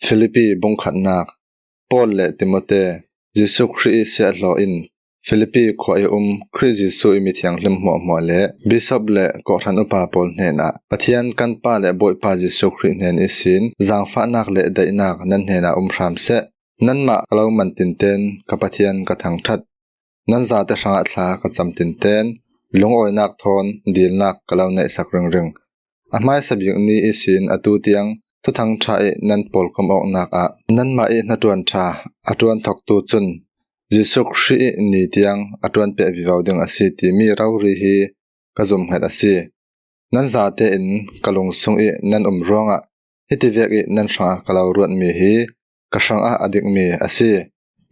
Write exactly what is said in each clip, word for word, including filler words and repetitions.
Filipi bung khatnak. Paul le Timote, Jesuh Khrih ih siahhlawh in Filipi khua ih um Khrih Jesuh ih mithianghlim hmuahhmuah le Bishop le kawhhran upa pawl hnenah, Pathian kan Pa le Bawipa Jesuh Khrih hnen ihsin zaangfahnak le daihnak nan hnenah um hram seh. Nanmah ka lo man tinten ka Pathian ka thangṭhat. Nan zate hrangah thla ka cam tinten lungawinak thawn dilnak ka lo neihsak ringring. A hmaisa bik ni ihsin atu tiang Thuthang Ṭha ih nan pawlkom awknak ah nanmah ih hnaṭuan ṭha a ṭuan thawktu cun Jesuh Khrih ih ni tiang a ṭuanpeh vivo ding a si timi rori hi ka zumhnget a si. Nan zate in ka lungsung ih nan um ruangah hiti vek ih nan hrangah ka lo ruatmi hi ka hrangah a dikmi a si.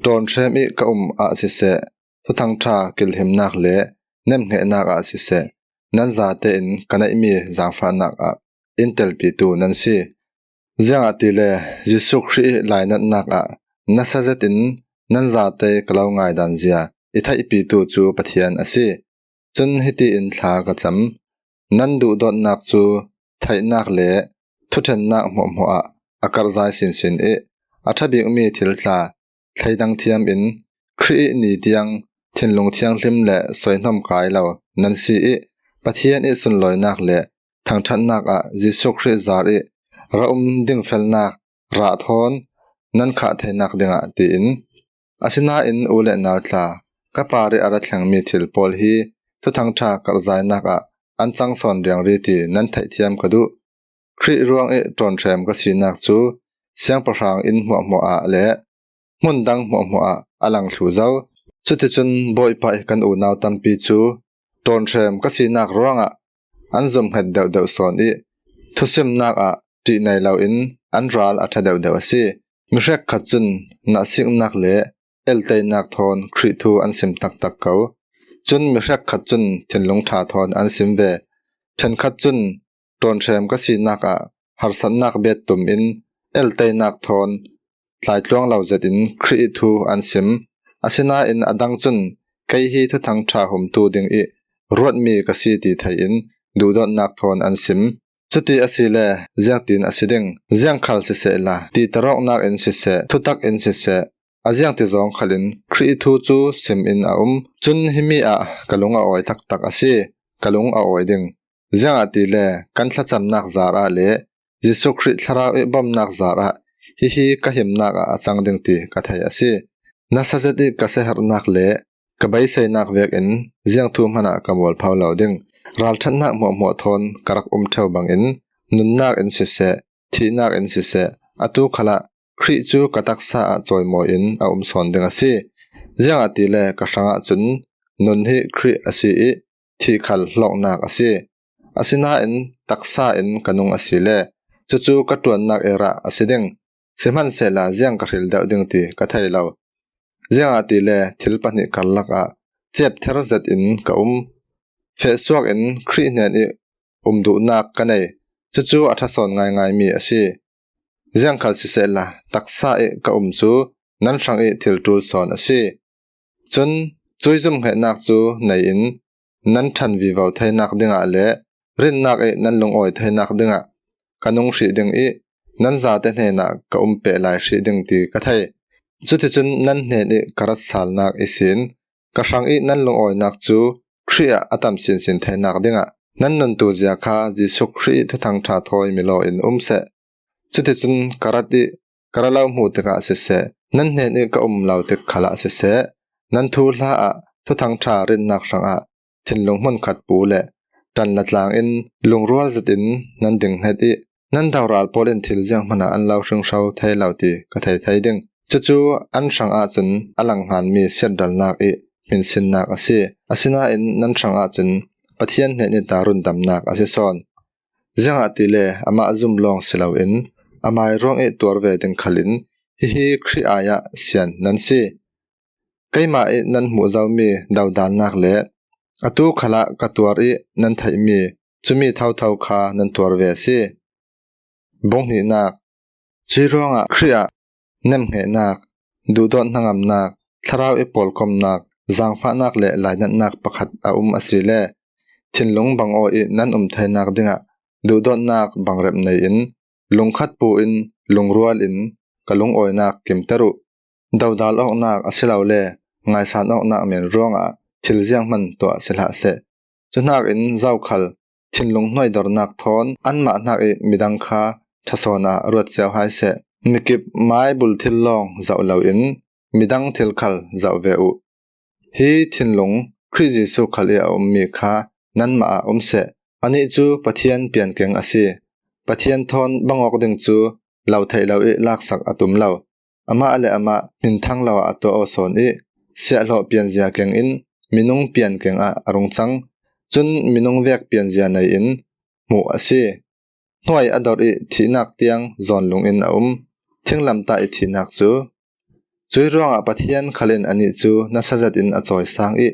Ṭawnhrem ih ka um ah siseh, Thuthang Ṭha kilhimnak le nemhnghehnak ah siseh, nan zate in ka neihmi zaangfahnak ah in telpitu nan si. Ziangahtile Jesuh Khrih ih lainatnak ah nasa zetin nan zate ka lo ngaidan zia i theihpitu cu Pathian a si. Cun hiti in thla ka cam: nan duhdawtnak cu theihnak le thuṭhennak hmuahhmuah ah a karhzai sinsin ih a ṭha bikmi thil tla thleidang thiam in Khrih ih ni tiang thinlung thianghlim le sawihnawm kai lo nan si ih Pathian ih sunlawinak le thangṭhatnak ah Jesuh Khrih zar ih ra um dingfelnak rah thawn nan khah theinak dingah tiin. Asinain u le nau tla, ka par ih a ra thlengmi thil pawl hi Thuthang Ṭha karhzainak ah an cang sawn riangri ti nan theihthiam ka duh. Khrih ruangih ṭawnhrem ka sinak cu siangpahrang inn hmuahhmuah ah le hmun dang hmuahhmuah ah a lang thlu zo. Cuticun Bawipa ih kan unau tampi cu ṭawnhrem ka sinak ruangah an zumhnget deuhdeuh sawn ih thusimnak ah ṭihnei loin an ral a ṭha deuhdeuh a si. Mi hrekkhat cun nahsiknak le elteinak thawn Khrih thu an sim taktak ko. Cun mi hrekkhat cun thinlung ṭha thawn an sim ve. Ṭhenkhat cun ṭawnhrem ka sinak ah harsatnak bet tum in elteinak thawn tlaitluang lo zetin Khrih ih thu an sim. Asinain a dang cun kei hi Thuthang Ṭha humtu ding ih ruatmi ka si ti thei in duhdawtnak thawn an sim. Cuti asile ziangtin a si ding? Ziang khal sisehla, titarawknak in siseh, thutak in siseh, a ziangtizawng khalin Khrih thu cu sim in a um. Cun himi ah ka lung a awi taktak a si, ka lung a awi ding. Ziangahtile kan thlacamnak zarah le Jesuh Khrih Thlarau ih bawmnak zarah hihi ka himnak ah a cang ding ti ka thei a si. Nasa zet ih ka siaherhnak le ka beiseinak vekin ziang thu hmanah ka mualpho lo ding. Ralṭhatnak hmuahhmuah thawn ka rak um ṭheu bangin nunnak in siseh, thihnak in siseh, atu khalah Khrih cu ka taksa ah cawimawi in a um sawn ding a si. Ziangahtile ka hrangah cun nun hi Khrih a si ih thih khal hlawknak a si. Asinain taksa in ka nung asile cucu ka ṭuannak irah a si ding. Sihmanhsehla ziang ka hril deuh ding ti ka thei lo. Ziangahtile thil pahnih karlak ah cepther zetin ka um. Fehsuak in Khrih hnen ih um duhnak ka nei. Cucu a ṭha sawn ngaingaimi a si. Ziang khal sisehla taksa ih ka um cu nan hrang ih thil ṭul sawn a si. Cun cuih zumhnghehnak cu nei in nan ṭhan vivo theinak dingah le rinnak ih nan lungawi theinak dingah ka nung hrih ding ih nan zate hnenah ka um peh lai hrih ding ti ka thei. Cuticun nan hnen ih ka rat salnak ihsin ka hrang ih nan lungawinak cu Khrih ah a tam sinsin theinak dingah nan nuntu zia kha Jesuh Khrih ih Thuthang Ṭha thawi milaw in um seh. Cuticun ka rat ih ka ra lo hmuh tikah siseh, nan hnen ih ka um lo tik khalah siseh, nan thuhla ah Thuthang Ṭha rinnak hrangah thinlung hmunkhat pu le ṭan la tlang in lungrual zetin nan dinghnget ih nan doral pawl in thil zianghman ah an lo hringhro thei lo ti ka thei thei ding. Cucu an hrang ahcun a langhnganmi siatdalnak ih hminsinnak a si. Asinain nan hrang ahcun Pathian hnen ih ta rundamnak a si sawn. Ziangahtile amah zum lawng si loin amai ruangih tuar ve ding khalin hihi Khrih ai ah sian nan si. Keimah ih nan hmuh zomi dodalnak le atu khalah ka tuar ih nan theihmi cumi thotho kha nan tuar ve a si. Bung hnihnak. Cuih ruangah Khrih ah nemhnghehnak, duhdawt hnangamnak, thlarau ih pawlkomnak, zaangfahnak le lainatnak pakhat a um asile thinlung bangaw ih nan um theinak dingah duhdawtnak bangrep nei in lungkhat pu in lungrual in ka lungawinak kimter uh. Dodal awknak a si lo le ngaisan awknak men ruangah thil zianghman tuah si hlah seh. Cuhnakin zokhal thinlung hnuaidornak thawn anmah hnak ih midang kha ṭhasawn ah ruat cio hai seh. Mikip maibul thil lawng zoh loin midang thil khal zoh ve uh. Hi thinlung Khrih Jesuh khal ih a ummi kha nanmah ah um seh. Anih cu Pathian piankeng a si. Pathian thawn bangawk ding cu lo theih lo ih laksak a tum lo. Amah le amah hminthang lo ah a tuah aw sawn ih siahhlawh pianzia keng in minung piankeng ah a rung cang. Cun minung vek pianzia nei in hmuh a si. Hnuai a dor ih thihnak tiang zawn lung in a um. Thinglamtah ih thihnak cu. Cuih ruangah Pathian khal in anih cu nasa zet in a cawisang ih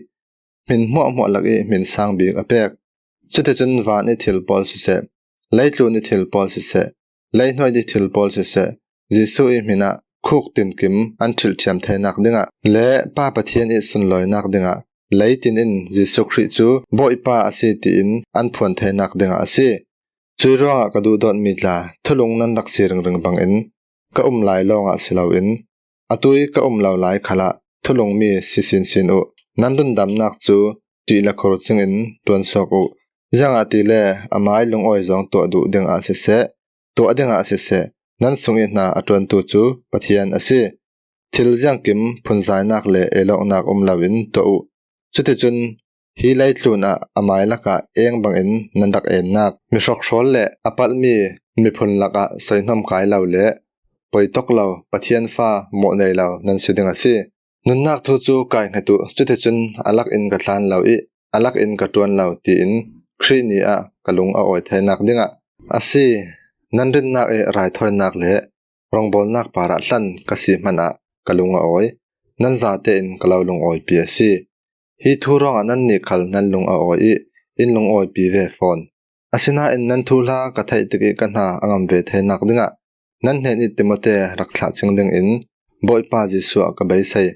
hmin hmuahhmuah lak ih hmin sang bik a pek. Cuticun van ih thil pawl siseh, leitlun ih thil pawl siseh, leihnuai ih thil pawl siseh, Jesuh ih hmin ah khuk tinkim an ṭhilh ṭhiam theinak dingah le Pa Pathian ih sunlawinak dingah leitin in Jesuh Khrih cu Bawipa a si tiin an phuan theinak dingah a si. Cuih ruangah ka duhdawtmi tla, thulung nan rak si ringring bangin ka um lai lawngah si loin atu ih ka um lo lai khalah thulungmi si sinsin uh. Nan rundamnak cu ṭih le khur cingin ṭuansuak uh. Ziangahtile amai lungawi zawng tuah duh dingah siseh, tuah dingah siseh, nan sung ih hna a ṭuantu cu Pathian a si. Thil ziangkim phunzainak le eilawknak um loin tuah uh. Cuticun hi leitlun ah amai lakah eng bangin nan rak ennak, mi hrokhrawl le a palhmi miphun lakah soihnawm kai lo le poitok lo, Pathian fa mawh nei lo nan si ding a si. Nunnak thu cu kai hnget uh, cuticun a lak in ka tlan lo ih a lak in ka ṭuan lo, tiin Khrih ni ah ka lung a awi theinak dingah a si. Nan rinnak ih raithawinak le rawngbawlnak parah hlan ka si hmanh ah ka lung a awi. Nan zate in ka lo lungawipi a si. Hi thu ruangah nannih khal nan lung a awi ih in lungawpi ve fawn. Asinain nan thuhla ka theih tikih ka hna a ngam ve theinak dingah nan hnen ih Timote rak thlah cing dingin Bawipa Jesuh ah ka beisei.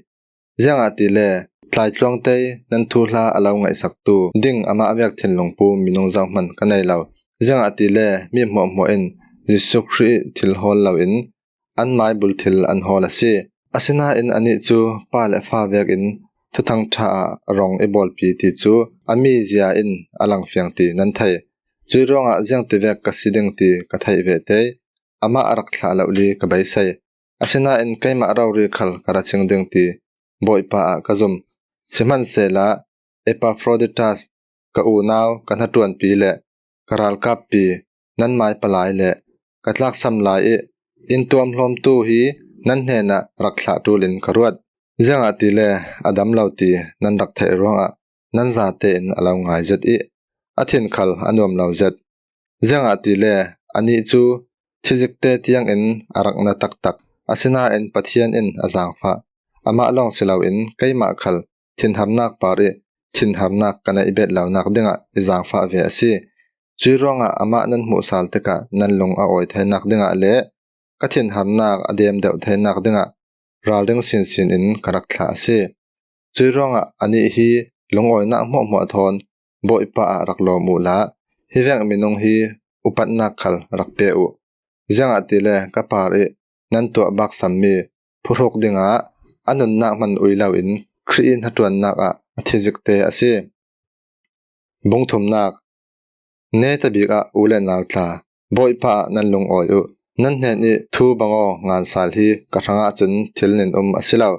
Ziangahtile tlaitluangtei nan thuhla a lo ngaihsaktu ding amah vek thinlung pu minung zohhmanh ka nei lo. Ziangahtile mi hmuahhmuah in Jesuh Khrih ih thil hawl loin an maibul thil an hawl a si. Asinain anih cu pa le fa vekin Thuthang ṭha ah rong i bawlpi ti cu a mizia in a langfiang ti nan thei. Cuih ruangah ziangtivek ka si ding ti ka theih ve tei. Amah a rak thlah lohli ka beisei. Asinain keimah rori khal ka ra cing ding ti Bawipa ah ka zum. Sihmanhsehla Epafroditas, ka unau, ka hnaṭuanpi le ka ralkappi, nan maipalai le ka tlaksam lai ih in tuamhlawmtu hi nan hnenah rak thlah ṭul in ka ruat. Ziangahtile a dam lo ti nan rak theih ruangah nan zate in a lo ngai zet ih a thin khal a nuam lo zet. Ziangahtile anih cu thizikte tiangin a rak na taktak, asinain Pathian in a zaangfah. Amah lawng si loin keimah khal thinharnak par ih thinharnak ka neih bet lonak dingah i zaangfah ve a si. Cuih ruangah amah nan hmuhsal tikah nan lung a awi theinak dingah le ka thinharnak a dem deuh theinak dingah ralring sinsin in ka rak thlah a si. Cuih ruangah anih hi lungawinak hmuahhmuah thawn Bawipa ah rak lawm uhla, hi veng minung hi upatnak khal rak pe uh. Ziangahtile ka par ih nan tuah baksammi phuhruk dingah a nunnak hman ui loin Khrih ih hnaṭuannak ah a thizikte a si. Bungthumnak. Netabik ah u le nau tla, Bawipa ah nan lungawi uh. Nan hnen ih thu bangaw ngansal hi ka hrangah cun thil nin um a si lo.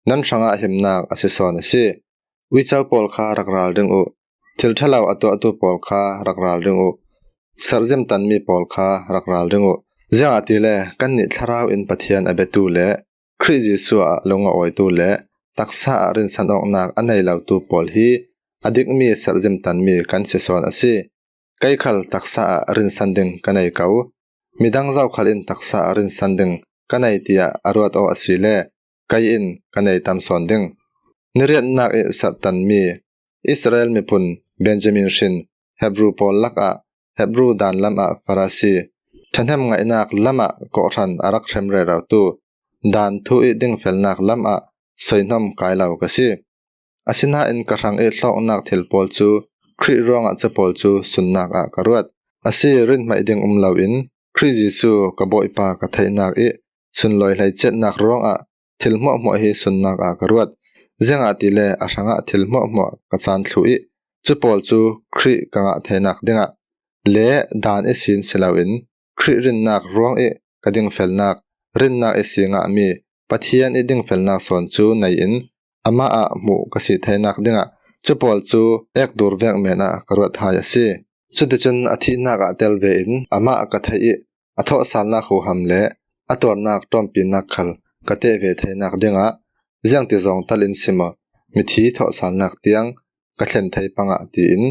Nan hrangah himnak a si sawn a si. Uico pawl kha rak ralring uh. Thil ṭhalo a tuahtu pawl kha rak ralring uh. Serhzim tanmi pawl kha rak ralring uh. Ziangahtile kannih thlarau in Pathian a biatu le Khrih Jesuh ah lung a awitu le taksa ah rinsan awknak a nei lotu pawl hi a dikmi serhzim tanmi kan si sawn a si. Kei khal taksa ah rinsan ding ka nei ko. Midang zokhal in taksa ah rinsan ding ka nei tiah a ruat aw a si le kei in ka nei tam sawn ding. Niriatnak ih serhtanmi Israel miphun Benjamin hrin Hebru pawl lakah Hebru daan lamah Farasi, ṭhahnem ngaihnak lamah kawhhran a rak hrem rerotu, daan thu ih dingfelnak lamah soihnawm kai lo ka si. Asinain ka hrang ih hlawknak thil pawl cu Khrih ruangah cu pawl cu sunnak ah ka ruat. A si, rinhmaih ding um loin Khrih Jesuh ka Bawipa ka theihnak ih sunlawi hleicetnak ruangah thil hmuahhmuah hi sunnak ah ka ruat. Ziangahtile a hrangah thil hmuahhmuah ka caan thluh ih, cu pawl cu Khrih ka ngah theinak dingah le daan ihsin si loin Khrih rinnak ruangih ka dingfelnak, rinnak ihsi ngahmi Pathian ih dingfelnak sawn cu nei in amah ah hmuh ka si theinak dingah cu pawl cu ekdur vek men ah ka ruat hai a si. Cuticun a thihnak ah tel ve in amah ka theih ih a thawhsalnak huham le a tuarnak ṭawmpinak khal ka teh ve theinak dingah ziangti zawng tal in si maw, mithi thawhsalnak tiang ka thlen thei pangah tiin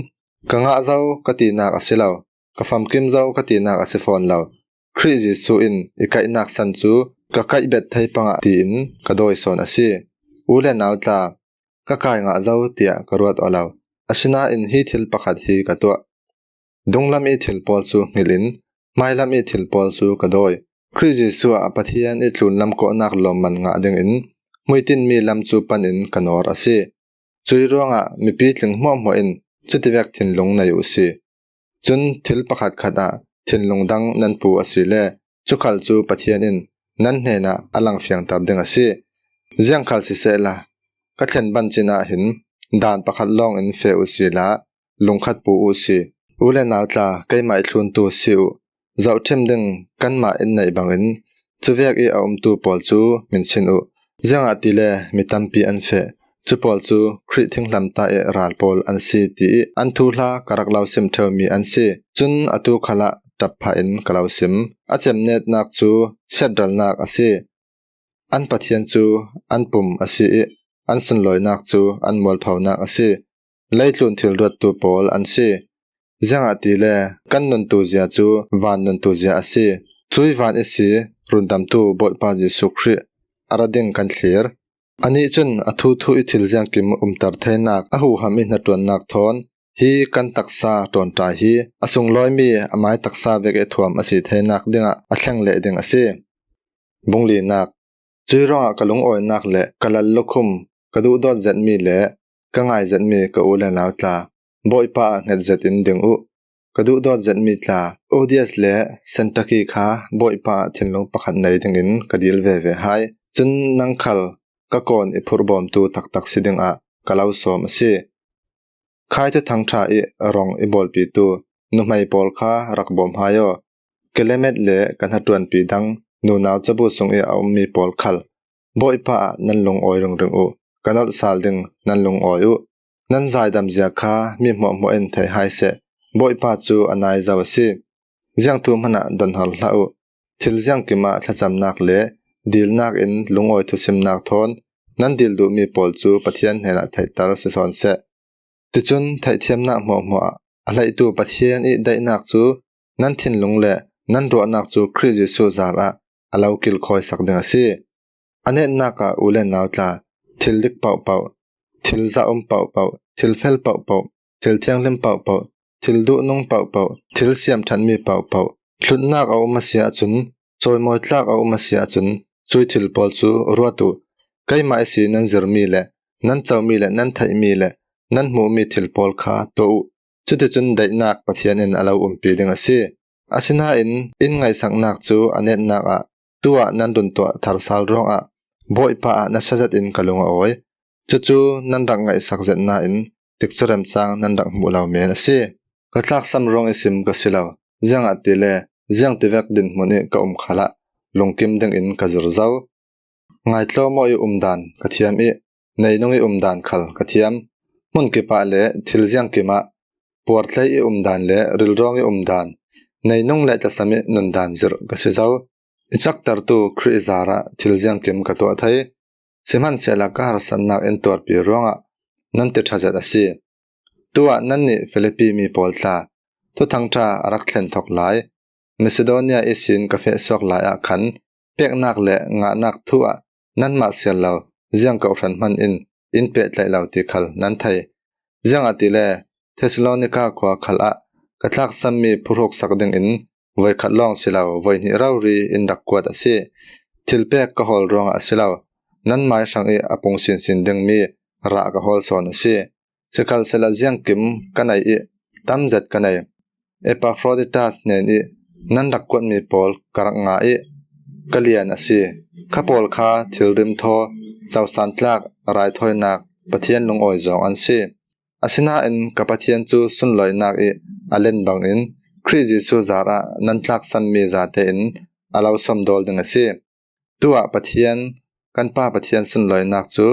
ka ngah zo ka tinak a si lo, ka famkim zo ka tinak a si fawn lo. Khrih Jesuh in i kaihnak san cu ka kaih bet thei pangah tiin ka dawi sawn a si. U le nau tla, ka kai ngah zo tiah ka ruat aw lo. Asinain hi thil pakhat hi ka tuah. Dunglam ih thil pawl cu hngilh in, hmailam ih thil pawl cu ka dawi. Khrih Jesuh ah Pathian ih tlunlam kawhnak lawmman ngah dingin hmuitinmi lam cu pan in ka nawr a si. Cui ruangah mipi tling hmuahhmuah in cutivek thinlung nei uh si. Cun thil pakhatkhat ah thinlung dang nan pu asile cu khal cu Pathian in nan hnenah a langfiangter ding a si. Ziangkhal sisehla ka thlen bancin ah hin daan pakhat lawng in feh uh sila lungkhat pu uh si. U le nau tla, keimah ih thluntu si uh. Zohṭhim ding kanmah in neih bangin cuvek ih a umtu pawl cu min sin uh. Ziangahtile mi tampi an feh. Cu pawl cu Khrih thinghlamta ih ral pawl an si tiih an thuhla ka rak lo sim ṭheumi an si. Cun atu khalah ṭap phah in ka lo sim. A cemnetnak cu siatralnak a si. An Pathian cu an pum a si ih an sunlawinak cu an mualphonak a si. Leitlun thil ruattu pawl an si. Ziangahtile kan nuntu zia cu van nuntu zia a si. Cui van ihsi rundamtu Bawipa Jesuh Khrih a ra ding kan thlir. Anih cun a thuthu ih thil ziangkim umter theinak a huham ih hnaṭuannak thawn hi kan taksa ṭawnṭai hi a sunglawimi a mai taksa vek ih thuam a si theinak dingah a thleng leh ding a si. Bung linak. Cui ruangah ka lungawinak le ka lallukhum, ka duhdawt zetmi le ka ngai zetmi ka u le nau tla, Bawipa ah hnget zetin ding uh. Ka duhdawt zetmi tla, Euodias le Syntyche kha Bawipa ah thinlung pakhat nei dingin ka dil veve hai. Cun nang khal ka kawn i phurhbawmtu taktak si dingah ka lo sawm a si. Khai Thuthang ṭha ih rong i bawlpitu nuhmei pawl kha rak bawm hai aw. Klement le ka hnaṭuanpi dang nunau cabu sung ih a ummi pawl khal Bawipa ah nan lungawi ringring uh. Ka nolh sal ding nan lungawi uh. Nan zaidam zia kha mi hmuahhmuah in thei hai seh. Bawipa cu a nai zo a si. Ziangthu hmanah donhal hlah uh. Thil ziangkim ah thlacamnak le dilnak in lungawi thusimnak thawn nan dil duhmi pawl cu Pathian hnenah theihter si sawn seh. Ticun theihthiamnak hmuahhmuah ah a hleihtu Pathian ih daihnak cu nan thinlung le nan ruahnak cu Khrih Jesuh zarah a lo kilkhawisak ding a si. A netnak ah u le nau tla, thil dik pohpoh, thil zahum pohpoh, thil fel pohpoh, thil thianghlim pohpoh, thil duhnung pohpoh, thil siamṭhatmi pohpoh, hlutnak a um a si ahcun, cawimawi tlak a um a si ahcun, cui thil pawl cu ruat uh. Keimah ihsi nan zirmi le nan comi le nan theihmi le nan hmuhmi thil pawl kha tuah uh. Cuticun daihnak Pathian in a lo umpi ding a si. Asinain in ngaihsaknak cu a netnak ah tuah nan runtuah tharsal ruangah Bawipa ah nasa zetin ka lung a awi. Cucu nan rak ngaihsak zet nain tikcu remcang nan rak hmuh lo men a si. Ka tlaksam ruang i sim ka si lo, ziangahtile ziangtivek dinhmun ih ka um khalah lungkim dingin ka zir zo. Ngaitlawm aw ih umdan ka thiam ih neinung ih umdan khal ka thiam. Hmunkip ah le thil ziangkim ah, puartlei ih umdan le rilrawng ih umdan, neinung le tlasam ih nundan zirh ka si zo. I caktertu Khrih zarah thil ziangkim ka tuah thei. Sihmanhsehla ka harsatnak in tuarpi ruangah nan ti ṭha zet a si. Tuah nannih Filipi mi pawl tla, Thuthang ṭha a rak thlen thok lai Macedonia ihsin ka feh suak lai ah khan peknak le ngahnak thu ah nanmah siar lo ziang kohhran hman in in pehtlaih lo ti khal nan thei. Ziangahtile Thessalonika khua khal ah ka tlaksammi phuhruksak dingin voikhat lawng si lo, voihnih rori in rak kuat a si. Thilpek ka hawl ruangah a si lo, nan mai hrangih a pung sinsin dingmi rah ka hawl sawn a si. Sikhalsehla ziangkim ka nei ih tamzet ka nei. Epaphroditas hnen ih nan rak kuatmi pawl ka rak ngah ih ka lian a si. Kha pawl kha thilrim thaw, causan tlak, raithawinak, Pathian lungawi zawng an si. Asinain ka Pathian cu sunlawinak i a len bangin Khrih Jesuh zarah nan tlaksanmi zate in a lo sawmdawl ding a si. Tuah Pathian, kan Pa Pathian sunlawinak cu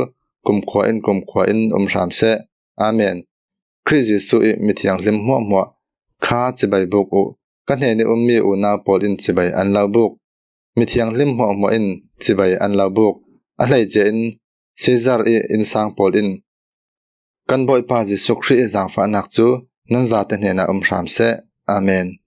kumkhua in kumkhua in um hram seh. Amen. Khrih Jesuh i mithianghlim hmuahhmuah kha cibai buk uh, ka hnen i ummi unau pawl in cibai an lo buk. Mithianghlim hmuahhmuah in cibai an lo buk. A hleice in Caesar i innsang pawl in kan Bawipa Jesuh Khrih i zaangfahnak cu nan zate hnenah um hram seh. Amen.